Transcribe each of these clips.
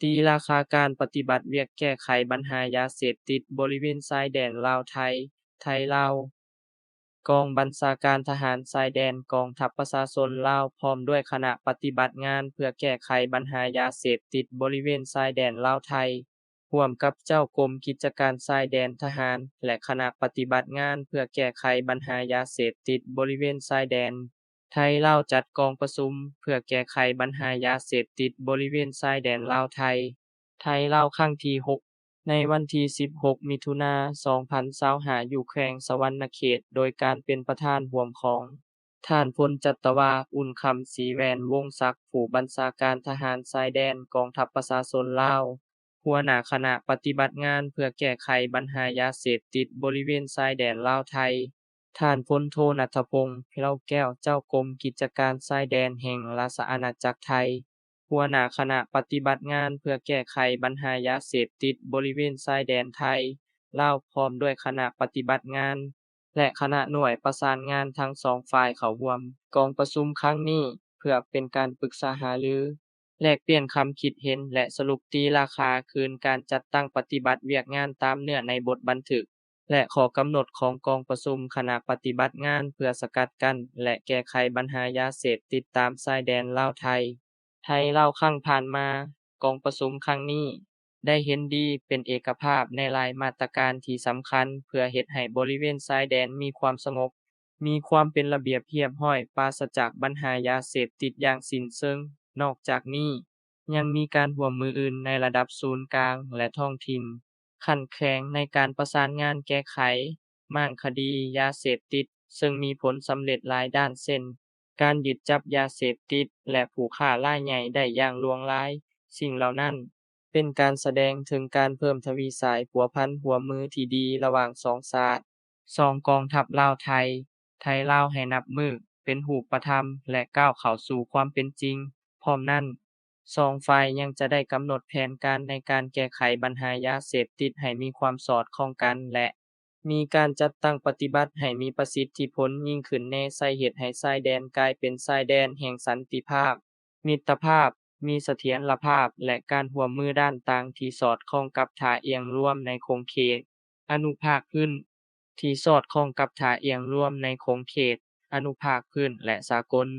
ຕີລາຄາການປະຕິບັດວຽກແກ້ໄຂບັນຫາຢາເສບຕິດບໍລິເວນຊາຍແດນລາວ-ໄທ, ໄທ-ລາວ. ກອງບັນຊາການທະຫານຊາຍແດນ ກອງທັບປະຊາຊົນລາວ ພ້ອມດ້ວຍຄະນະປະຕິບັດງານເພື່ອແກ້ໄຂບັນຫາຢາເສບຕິດບໍລິເວນຊາຍແດນລາວ-ໄທ, ຮ່ວມກັບເຈົ້າກົມກິດຈະການຊາຍແດນທະຫານ ແລະ ຄະນະປະຕິບັດງານເພື່ອແກ້ໄຂບັນຫາຢາເສບຕິດບໍລິເວນຊາຍແດນ ໄທ-ລາວ ຈັດກອງປະຊຸມເພື່ອແກ້ໄຂບັນຫາຢາເສບຕິດບໍລິເວນຊາຍແດນລາວ-ໄທ, ໄທ-ລາວ ຄັ້ງທີຫົກ ໃນວັນທີສິບຫົກ ມິຖຸນາ ສອງພັນຊາວຫ້າ ຢູ່ແຂວງສະຫວັນນະເຂດ, ໂດຍການເປັນປະທານຮ່ວມຂອງ ທ່ານ ພົນຈັດຕະວາ ອຸ່ນຄຳ ສີແວ່ນວົງສັກ ຜູ້ບັນຊາການທະຫານຊາຍແດນ ກອງທັບປະຊາຊົນລາວ, ຫົວໜ້າຄະນະປະຕິບັດງານເພື່ອແກ້ໄຂບັນຫາຢາເສບຕິດບໍລິເວນຊາຍແດນລາວ-ໄທ, ທ່ານ ພົນໂທ ນັດທະພົງ ເພົາແກ້ວ ເຈົ້າກົມກິດຈະການຊາຍແດນແຫ່ງລາຊະອານາຈັກໄທ, ຫົວໜ້າຄະນະປະຕິບັດງານເພື່ອແກ້ໄຂບັນຫາຢາເສບຕິດບໍລິເວນຊາຍແດນໄທ-ລາວ ພ້ອມດ້ວຍຄະນະປະຕິບັດງານ ແລະ ຄະນະໜ່ວຍປະສານງານທັງສອງຝ່າຍເຂົ້າຮ່ວມ. ກອງປະຊຸມຄັ້ງນີ້ເພື່ອເປັນການປຶກສາຫາລື, ແລກປ່ຽນຄຳຄິດເຫັນ ແລະ ສະຫຼຸບຕີລາຄາຄືນການຈັດຕັ້ງປະຕິບັດວຽກງານຕາມເນື້ອໃນບົດບັນທຶກ ແລະ ຂໍ້ກຳນົດຂອງກອງປະຊຸມຄະນະປະຕິບັດງານເພື່ອສະກັດກັ້ນ ແລະ ແກ້ໄຂບັນຫາຢາເສບຕິດຕາມຊາຍແດນລາວ-ໄທ, ໄທ-ລາວ ຄັ້ງຜ່ານມາ. ກອງປະຊຸມຄັ້ງນີ້ໄດ້ເຫັນດີເປັນເອກະພາບໃນຫຼາຍມາດຕະການທີ່ສຳຄັນ ເພື່ອເຮັດໃຫ້ບໍລິເວນຊາຍແດນມີຄວາມສະຫງົບ, ມີຄວາມເປັນລະບຽບຮຽບຮ້ອຍ, ປາສະຈາກບັນຫາຢາເສບຕິດຢ່າງສິ້ນເຊີງ. ນອກຈາກນີ້, ຍັງມີການຮ່ວມມືອື່ນໃນລະດັບສູນກາງ ແລະ ທ້ອງຖິ່ນ, ຂັ້ນແຂວງ ໃນການປະສານງານແກ້ໄຂ ມ້າງຄະດີຢາເສບຕິດ ເຊິ່ງມີຜົນສຳເລັດຫຼາຍດ້ານ ເຊັ່ນ ການຍຶດຈັບຢາເສບຕິດ ແລະ ຜູ້ຄ້າລາຍໃຫຍ່ໄດ້ຢ່າງຫຼວງຫຼາຍ. ສິ່ງເຫຼົ່ານັ້ນເປັນການສະແດງເຖິງການເພີ່ມທະວີສາຍພົວພັນຮ່ວມມືທີ່ດີລະຫວ່າງສອງຊາດ, ສອງກອງທັບລາວ-ໄທ, ໄທ-ລາວ ໃຫ້ນັບມື້ເປັນຮູບປະທຳ ແລະ ກ້າວເຂົ້າສູ່ຄວາມເປັນຈິງ. ພ້ອມນັ້ນ, ສອງຝ່າຍຍັງຈະໄດ້ກຳນົດແຜນການໃນການແກ້ໄຂບັນຫາຢາເສບຕິດໃຫ້ມີຄວາມສອດຄ່ອງກັນ ແລະ ມີການຈັດຕັ້ງປະຕິບັດໃຫ້ມີປະສິດທິຜົນຍິ່ງຂຶ້ນແນ່ ໃສ່ເຮັດໃຫ້ຊາຍແດນກາຍເປັນຊາຍແດນແຫ່ງສັນຕິພາບ, ມິດຕະພາບ, ມີສະຖຽນລະພາບ ແລະ ການຮ່ວມມືດ້ານຕ່າງທີ່ສອດຄ່ອງກັບທ່າອ່ຽງລວມໃນຂົງເຂດອະນຸພາກພື້ນ, ທີ່ສອດຄ່ອງກັບທ່າອ່ຽງລວມໃນຂົງເຂດອະນຸພາກພື້ນ ແລະ ສາກົນ.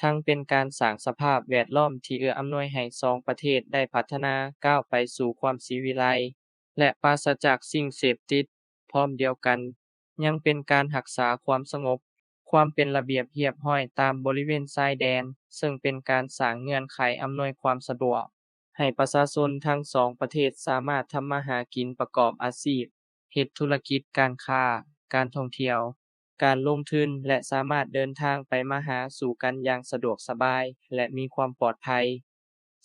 ທັງເປັນການສ້າງສະພາບແວດລ້ອມທີ່ເອື້ອອຳນວຍໃຫ້ສອງປະເທດໄດ້ພັດທະນາກ້າວໄປສູ່ຄວາມສີວິໄລ ແລະ ປາສະຈາກສິ່ງເສບຕິດ. ພ້ອມດຽວກັນ, ຍັງເປັນການຮັກສາຄວາມສະຫງົບ, ຄວາມເປັນລະບຽບຮຽບຮ້ອຍຕາມບໍລິເວນຊາຍແດນ, ເຊິ່ງເປັນການສ້າງເງື່ອນໄຂອຳນວຍຄວາມສະດວກໃຫ້ປະຊາຊົນທັງສອງປະເທດສາມາດທຳມາຫາກິນ, ປະກອບອາຊີບ, ເຮັດທຸລະກິດການຄ້າ, ການທ່ອງທ່ຽວ, ການລົງທຶນ ແລະ ສາມາດເດີນທາງໄປມາຫາສູ່ກັນຢ່າງສະດວກສະບາຍ ແລະ ມີຄວາມປອດໄພ.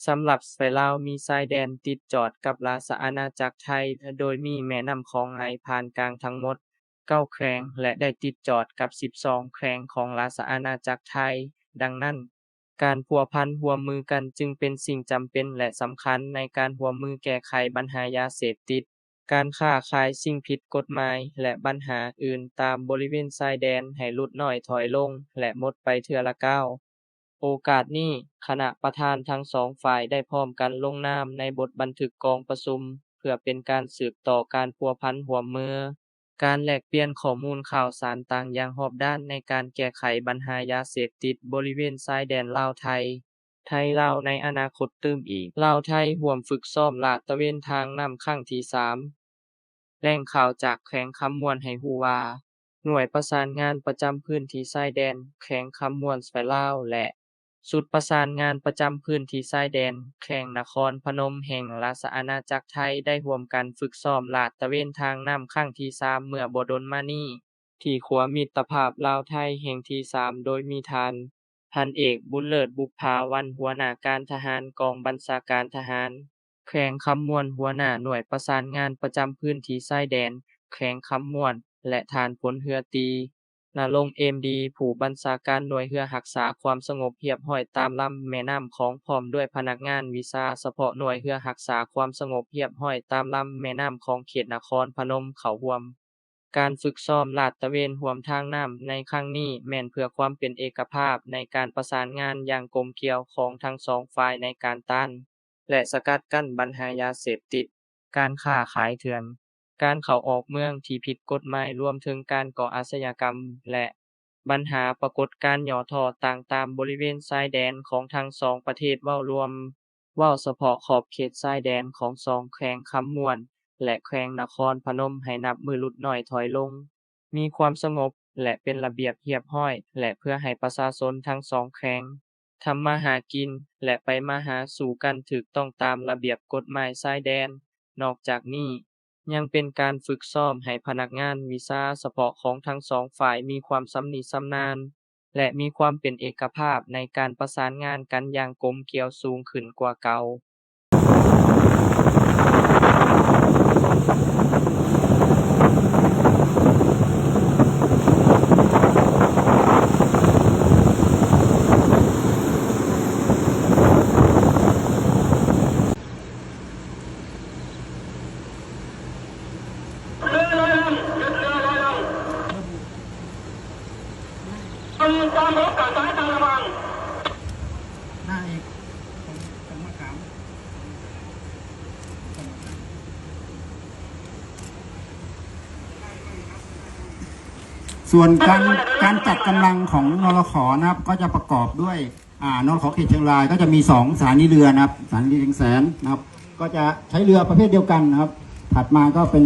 ສຳລັບໄຟລາວມີຊາຍແດນຕິດຈອດກັບລາຊະອານາຈັກໄທ, ໂດຍມີແມ່ນ້ຳຂອງໄຫຼຜ່ານກາງທັງໝົດເກົ້າແຂວງ ແລະ ໄດ້ຕິດຈອດກັບສິບສອງແຂວງຂອງລາຊະອານາຈັກໄທ. ດັ່ງນັ້ນ, ການພົວພັນຮ່ວມມືກັນຈຶ່ງເປັນສິ່ງຈຳເປັນ ແລະ ສຳຄັນໃນການຮ່ວມມືແກ້ໄຂບັນຫາຢາເສບຕິດ, ການຄ້າຂາຍສິ່ງຜິດກົດໝາຍ ແລະ ບັນຫາອື່ນຕາມບໍລິເວນຊາຍແດນໃຫ້ຫຼຸດນ້ອຍຖອຍລົງ ແລະ ໝົດໄປເທື່ອລະກ້າວ. ໂອກາດນີ້, ຄະນະປະທານທັງສອງຝ່າຍໄດ້ພ້ອມກັນລົງນາມໃນບົດບັນທຶກກອງປະຊຸມ ເພື່ອເປັນການສືບຕໍ່ການພົວພັນຮ່ວມມື, ການແລກປ່ຽນຂໍ້ມູນຂ່າວສານຕ່າງຢ່າງຮອບດ້ານໃນການແກ້ໄຂບັນຫາຢາເສບຕິດບໍລິເວນຊາຍແດນລາວ-ໄທ, ໄທ-ລາວ ໃນອະນາຄົດຕື່ມອີກ. ລາວ-ໄທຮ່ວມຝຶກຊ້ອມລາດຕະເວນທາງນ້ຳຄັ້ງທີສາມ. ແຫຼ່ງຂ່າວຈາກແຂວງຄຳມ່ວນໃຫ້ຮູ້ວ່າ, ໜ່ວຍປະສານງານປະຈຳພື້ນທີ່ຊາຍແດນແຂວງຄຳມ່ວນສປປ ລາວ ແລະ ຊຸດປະສານງານປະຈຳພື້ນທີ່ຊາຍແດນແຂວງນະຄອນພະນົມແຫ່ງລາຊະອານາຈັກໄທ ໄດ້ຮ່ວມກັນຝຶກຊ້ອມລາດຕະເວນທາງນ້ຳຄັ້ງທີສາມເມື່ອບໍ່ດົນມານີ້ ທີ່ຂົວມິດຕະພາບລາວ-ໄທແຫ່ງທີສາມ ໂດຍມີທ່ານ ພັນເອກ ບຸນເລີດ ບຸບຜາວັນ ຫົວໜ້າການທະຫານກອງບັນຊາການທະຫານແຂວງຄຳມ່ວນ, ຫົວໜ້າໜ່ວຍປະສານງານປະຈຳພື້ນທີ່ຊາຍແດນແຂວງຄຳມ່ວນ ແລະ ທ່ານ ພົນເຮືອຕີ ນະລົງ ເອັມດີ ຜູ້ບັນຊາການໜ່ວຍເຮືອຮັກສາຄວາມສະຫງົບຮຽບຮ້ອຍຕາມລຳແມ່ນ້ຳຂອງ ພ້ອມດ້ວຍພະນັກງານວິຊາສະເພາະໜ່ວຍເຮືອຮັກສາຄວາມສະຫງົບຮຽບຮ້ອຍຕາມລຳແມ່ນ້ຳຂອງເຂດນະຄອນພະນົມເຂົ້າຮ່ວມ. ການຝຶກຊ້ອມລາດຕະເວນຮ່ວມທາງນ້ຳໃນຄັ້ງນີ້ ແມ່ນເພື່ອຄວາມເປັນເອກະພາບໃນການປະສານງານຢ່າງກົມກ່ຽວຂອງທັງສອງຝ່າຍໃນການຕ້ານ ແລະ ສະກັດກັ້ນບັນຫາຢາເສບຕິດ, ການຄ້າຂາຍເຖື່ອນ, ການເຂົ້າອອກເມືອງທີ່ຜິດກົດໝາຍ, ລວມເຖິງການກໍ່ອາຊະຍາກຳ ແລະ ບັນຫາປາກົດການຫຍໍ້ທໍ້ຕ່າງໆ ບໍລິເວນຊາຍແດນຂອງທັງສອງປະເທດເວົ້າລວມ. ເວົ້າສະເພາະຂອບເຂດຊາຍແດນຂອງສອງແຂວງຄຳມ່ວນ ແລະ ແຂວງນະຄອນພະນົມໃຫ້ນັບມື້ຫຼຸດນ້ອຍຖອຍລົງ, ມີຄວາມສະຫງົບ ແລະ ເປັນລະບຽບຮຽບຮ້ອຍ ແລະ ເພື່ອໃຫ້ປະຊາຊົນທັງສອງແຂວງທຳມາຫາກິນ ແລະ ໄປມາຫາສູ່ກັນຖືກຕ້ອງຕາມລະບຽບກົດໝາຍຊາຍແດນ. ນອກຈາກນີ້ ຍັງເປັນການຝຶກຊ້ອມໃຫ້ພະນັກງານວິຊາສະເພາະຂອງທັງສອງຝ່າຍມີຄວາມຊຳນິຊຳນານ ແລະ ມີຄວາມເປັນເອກະພາບໃນການປະສານງານກັນຢ່າງກົມກຽວສູງຂຶ້ນກວ່າເກົ່າ. ສ່ວນການ ການຈັດກຳລັງຂອງ ນລຂ นะครับ ก็จะประกอบด้วย อ่า นลข เขตเชียงรายก็จะมีสองสถานีเรือนะครับ สถานีเชียงแสนนะครับ ก็จะใช้เรือประเภทเดียวกันนะครับ ถัดมาก็เป็น